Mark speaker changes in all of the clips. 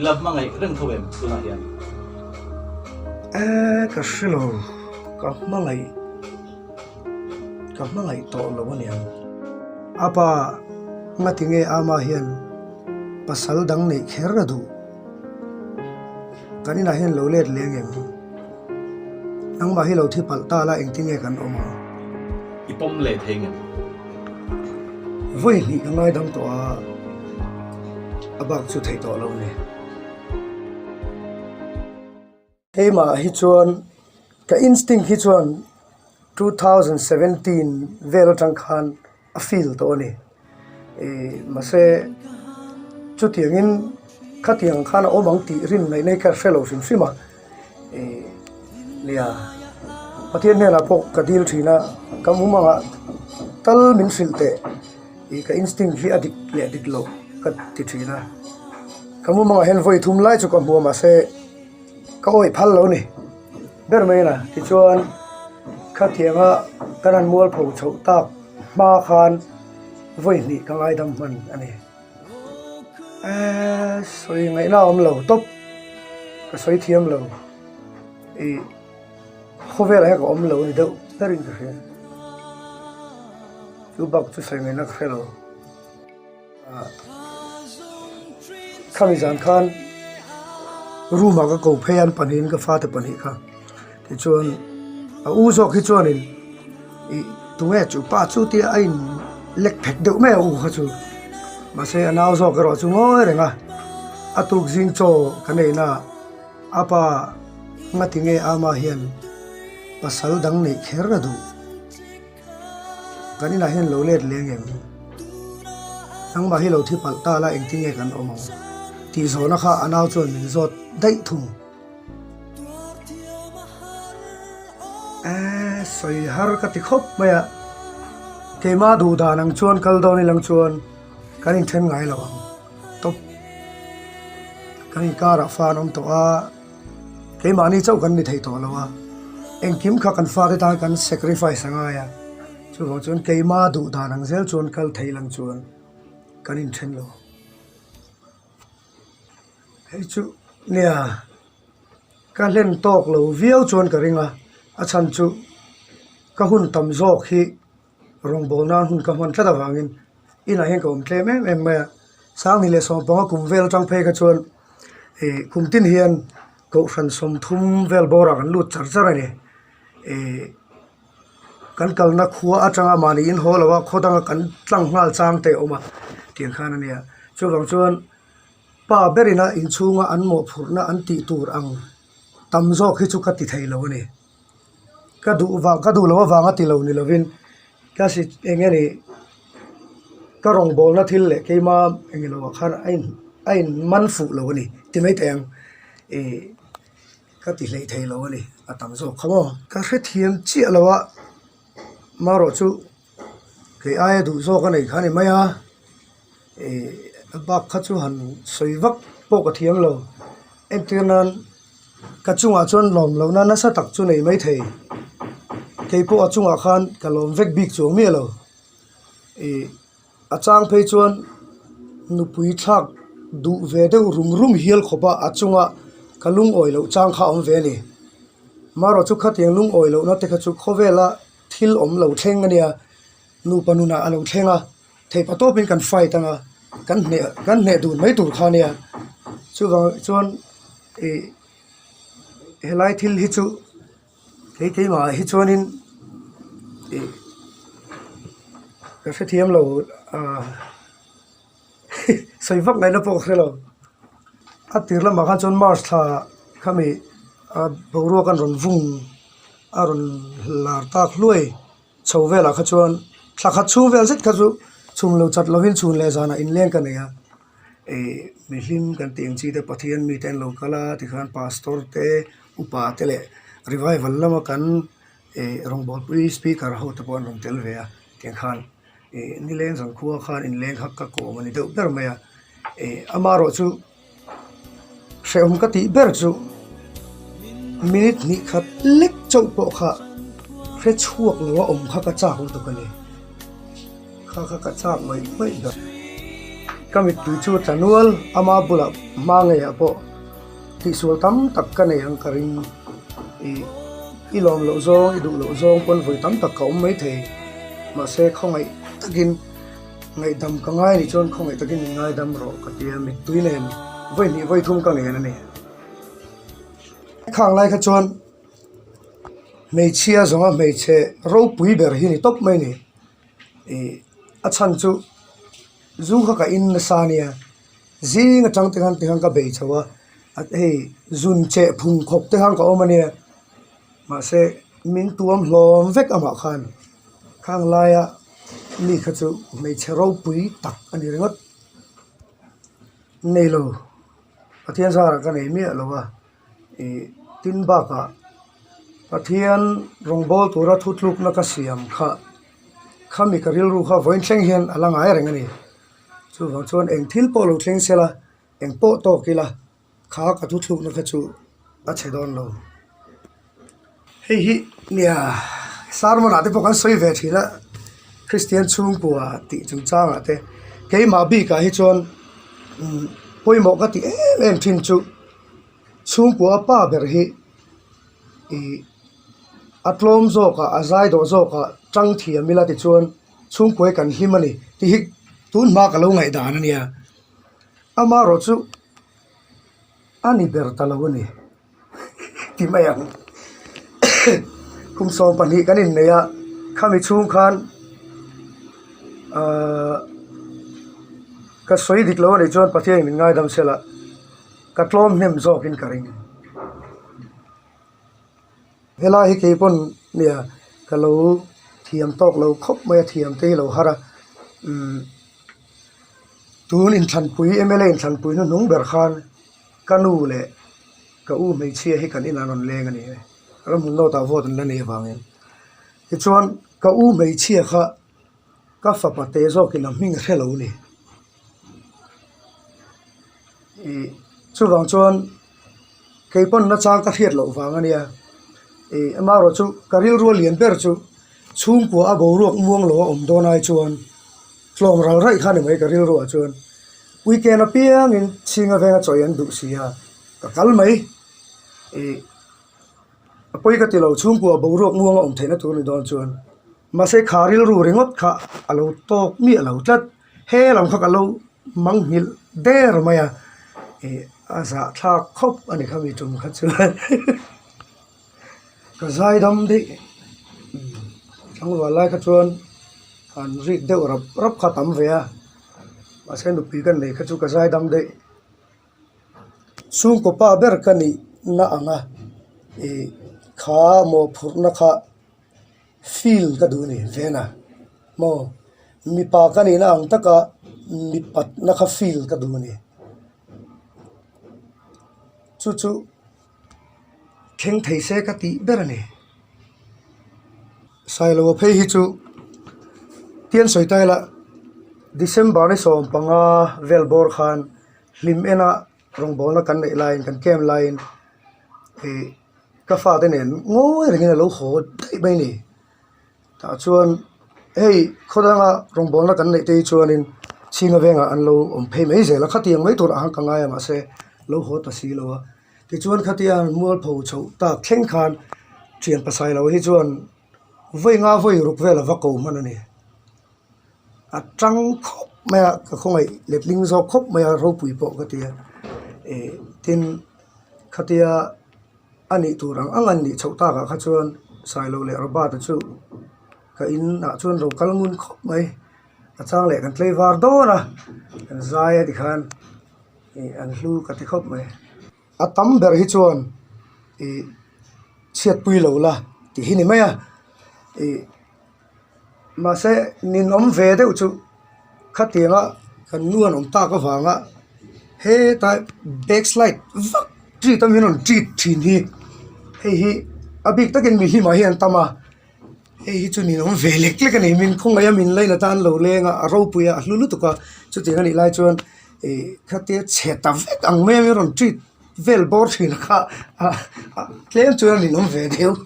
Speaker 1: la hmangaih reng tho em tunah hian?
Speaker 2: Eh, ka hre lo. Ka hmangaih, ka hmangaih tawh lo aniang. A pa, ngati nge ama hian pasal dang neih kher a duh? Kan inah hian lo let leng em? Nangmah hi lo thi palh ta la engtin nge kan awm ang?
Speaker 1: I pawm leh thei ngem?
Speaker 2: Vawi hnih ka ngaidam tawh a, a bak chu theih tawh lo ni. Keimah hi chuan ka instinct hi chuan 2017 vel atang khan a feel tawh a ni. Ih mahse chutiangin khatiang khan a awm ang tih rin ngaihna hi ka hre lo hrim hrim a ih nia Pathian hnenah pawh ka dil thin a ka mumangah tal min hrilh teh ih ka instinct hi a dik leh dik loh ka ti thin a ka mumangah hian vawi thum lai chu ka hmu a mahse ka awih phal lo a ni ber mai a tichuan khatianga kan han mualpho chhoh tak hma khan vawi hnih ka ngaidam hman a ni. Eee sawi ngaihna a awm lo tawp ka sawi thiam lo ih khawvelah hian ka awm lo a ni deuh berin ka hria chu bak chu sawi ngaihna ka hre lo. Khami zan khan room ah ka ko phei a an pahnihin ka fate pahnih kha tichuan a u zawk hi chuanin ih tunge chu pa chu tia a in lek phet deuh mai a u kha chu mahse a nau zawk erawh chu ngawi reng a a tuk zing chaw ka nei na a pa ngati nge ama hian pasal dang neih kher a duh. Kan inah hian lo let leng em? Nangmah hi lo thi palh ta la engtin nge kan awm ang? Tih zawhna kha a nau chuan min zawt daih thung. Eee sawi har ka ti khawp mai a, keimah duh dan ang chuan kal dawn ilang chuan kan inthen ngai lo ang tawp. Kan inkarah fa an awm tawh a. Keimahni chauh kan ni thei tawh lo a, engkim kha kan fate tan kan sacrifice a ngai a, chuvang chuan keima duh dan ang zel chuan kal thei lang chuan kan inthen lo. Hei chu nia ka hlen tawk lo viau chuan ka ring a, a chhan chu ka hun tam zawk hi Rawngbâwl nân hun ka hman tlat avângin inah hian ka awm tlêm êm êm mai a. Sangni leh sawmpanga kum vêl aṭang phei kha chuan ih kum tin hian kohhran sawmthum vêl bâwrah kan lût char char a ni. Ih kan kalna khua aṭanga mahni inhaw lo a khaw danga kan tlang nghâl châng te a awm a tiang khân a nia. Chuvang chuan pa berina inchhûnga an mawhphurhna an tih tûr ang tam zâwk hi chu ka ti thei lo a ni. Ka duh vang ka duh loh avanga ti lo ni lovin ka si eng nge ni ka rawngbawlna thil leh keima eng ilo ah khan a in a in man fuh lo a ni ti mai teh ang ih ka ti hleih thei lo a ni a tam zawk kha maw. Ka hrethiam chiah lo a marawh chu kei aia duh zawk a nei kha a ni mai a ih a bak kha chu han sawi vak pawh ka thiam lo entir nan. Ka chungah chuan lawm lohna nasa tak chu nei maithei. Kei pawh a chungah khan ka lawm vek bik chuang miah lo. Ih a chang phei chuan nupui thlak duh ve deuh rum rum hial khawp a a chunga ka lungawi loh chang kha a awm ve a ni. Marawh chu khatiang lungawi lohna te kha chu khawvela thil awm lo thleng a nia. Nupa nunah a lo thleng a, theihpa tawpin kan fight ang a, kan hneh kan hneh dun mai tur kha a nia. Chuvang chuan ih helai thil hi chu kei keimah hi chuanin ih ka hrethiam lo ah sawi vak ngaihna pawh ka hre lo. A tir lamah khan chuan March thla khami boruak an rawn vung a rawn lar tak hluai. Chho velah kha chuan thla khat chhung vel zet kha chu chhum lo chat lovin chhun leh zanah inleng ka nei a, ih mihlim kan tih ang chi te Pathian mite an lo kal a tikhan pastor te upa te leh revival lama kan ih rawngbawlpui speaker ho te pawh an rawn tel ve a tiang khan ih nileng zankhua khan inleng kha ka kawm a ni deuh ber mai a ih amaherawhchu. Hrehawm ka tih ber chu minute hnih khat lek chauh pawh kha hre chhuak lo a awm kha ka chak lutuk a ni. Kha kha ka chak mai mai ber. Ka mittui chu tla nual ama bulah hma ngeiah pawh tihsual tam tak ka nei ang ka ring. Ih, i lawm loh zawng, i duh loh zawng pawn vawi tam tak ka awm maithei. Mahse khawngaih takin ngaihdam ka ngai anih chuan khawngaih takin min ngaidam rawh ka ti a, mittui nen vawi hnih vawi thum ka ngen a ni. Khang lai kha chuan hmeichhia zawnga hmeichhe ropui ber hi ni tawp mai a ni. Ih, a chhan chu zu kha ka in nasa ania, zing atang te khan ti khan ka bei chho a, hei zun cheh phung khawp te khan ka awm ania, mahse min tuam hlawm vek amah khan khang laia mi kha chu hmeichhe ropui tak a ni ringawt. Nei lo, Pathian zarah ka nei miah lo a, ih tin bakah Pathian rawngbâwl tura thutlukna ka siam kha khami ka rilru kha vawiin thleng hian a la ngai reng a ni. Chuvang chuan eng thil pawh lo thleng se la, eng pawh tawk ila kha ka thuthlukna kha chu a chhe dawn lo. Hei hi nia sermon ah te pawh kan sawi ve thin a, Kristian chhungkua tih chungchangah te keimah bikah hi chuan umm pawimawh ka tih em em thin chu chhungkua pa ber hi ih a tlawm zawk ah a zai dawh zawk ah tang thiam ila tichuan chhungkua hi kan hlim a ni tih hi tun hma ka lo ngaihdan a nia amaherawh chu a ni ber ta lo a ni. Ti mai ang. Kum 12 kan innei a, khami chhung khan ahh ka sawi dik lo anih chuan Pathianin min ngaidam se la, ka tlawm hnem zawkin ka ring. Helai hi kei pawn nia ka lo thiam tawk lo khawp mai a, thiam te hi lo har a, umm tun inthlanpui mla inthlanpui hnuhnung ber khan Ka nu leh ka u hmeichhia hi kan inah an rawn leng a ni e, ramhmun nawtah vote an la nei avangin. Tichuan ka u hmeichhia kha ka fapa te zawkin a hming a hre lo a ni. Ih chuvang chuan kei pawn nachang ka hriat loh vang a nia, ih amaherawh chu ka rilru a lian ber chu chhungkua a boruak muang lo a awm dawn ai chuan Tlawm ral raih kha ni mai ka rilru ah chuan weekend apiangin chhinga venga chawi an duh si a, ka kal mai. Ih a pawi ka ti lo chhungkua boruak muanga awm theihna tur ni dawn chuan mahse kha rilru ringawt kha a lo tawk miah lo tlat. He lam kha ka lo mangnghilh der mai a, ih a zahthlak khawp a ni kha mi tum kha chuan. Ka zai dam daih tlangval lai kha chuan han rik deuh rap rap kha tam ve a mahse nupui ka nei kha chu ka zai dam daih chhungkaw pa ber ka nih na ang a ih kha mawhphurhna kha feel ka duh a ni vena maw mipa ka nih na ang taka mipatna kha feel ka duh a ni chu chu. Thleng thei se ka tih ber a ni. Sailoa phei hi chu tian sawi ta ila December ni 15 vel bawr khan hlim ena rawngbawlna kan neih laiin kan camp laiin ih ka fate nen ngawi rengin a lo haw daih mai a ni. Tah chuan hei khaw danga rawngbawlna kan neih te hi chuanin chhinga vengah an lo awm phei mai zel a khatiang mai turah khan ka ngai a mahse lo haw ta si lo a tichuan khatia mualpho chhoh tak thleng khan thian pasai lo hi chuan vawi nga vawi ruk vel a va ko hman a ni a tang khawp mai a ka khawngaih letling zawk khawp mai a ropui pawh ka ti a ih tin khatia. A nih tur ang ang an nih chhoh takah kha chuan Sailo leh Robert-a chu ka inah chuan ro kal ngun khawp mai. A chang leh kan tlei var dawn a, kan zai a tikhan ih an hlu ka ti khawp mai. A tam ber hi chuan ih chhiatpui lo la tih hi ni mai a, ih mahse ninawm ve deuh chu khatianga kan nu an awm tak avanga heta backslide vak treat a min rawn treat thin hi hei hi a bik takin mihlimah hian an tam a hei hi chu ninawm ve lek lek a ni min khawngaih a min lainat a an lo leng a a ropui a a hlu lutuk a chutiang a nih lai chuan ih khatia chhe ta vek ang mai a min rawn treat vel bawr thin kha tlem chuan a ninawm ve deuh.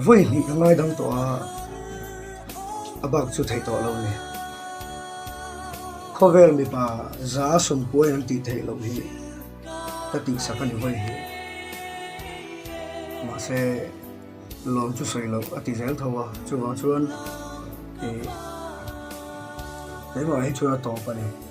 Speaker 2: Vawi hnih ka ngaidam tawh a, a bak chu theih tawh lo a ni. Khawvel mipa za sawmkuai an tih theih loh hi ka tihsak a ni vawi hi. Mahse lawm chu sawi loh a ti zel tho a, chuvang chuan ih keimah hi chuan a tawp a ni.